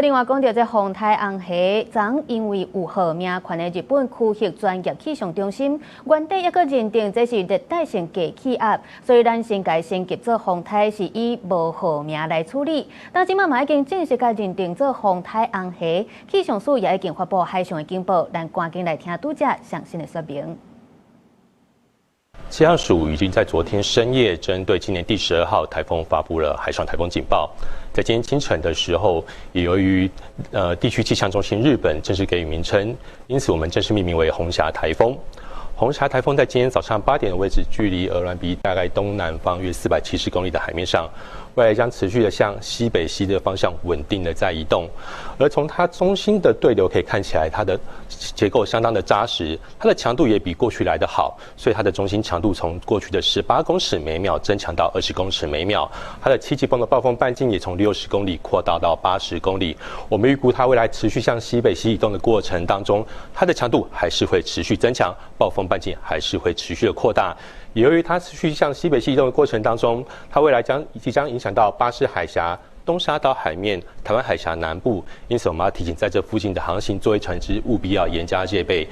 另外講著這風颱紅霞，昨因為有號名權的日本區域專業氣象中心，原底猶閣認定這是熱帶性低氣壓，所以咱先共升級做風颱是以無號名來處理。但這馬嘛已經正式共認定做風颱紅霞，氣象署也已經發布海上的警報，咱趕緊來聽拄才詳細的說明。氣象署已經在昨天深夜針對今年第12號颱風發布了海上颱風警報。在今天清晨的時候，也由於地區氣象中心日本正式給予名稱，因此我們正式命名為紅霞颱風。紅霞颱風在今天早上8點的位置，距離鵝鑾鼻大概東南方約470公里的海面上，未來將持續的向西北西的方向穩定的在移動。而從它中心的對流可以看起來，它的結構相當的紮實，它的強度也比過去來得好，所以它的中心強度從過去的18公尺每秒增強到20公尺每秒，它的七級風的暴風半徑也從60公里擴大到80公里。我們預估它未來持續向西北西移動的過程當中，它的強度還是會持續增強，暴風半徑還是會持續的擴大。也由於它持續向西北西移動的過程當中，它未來將即將影響到巴士海峽、東沙島海面、台灣海峽南部，因此我們要提醒在這附近的航行作業船隻務必要嚴加戒備。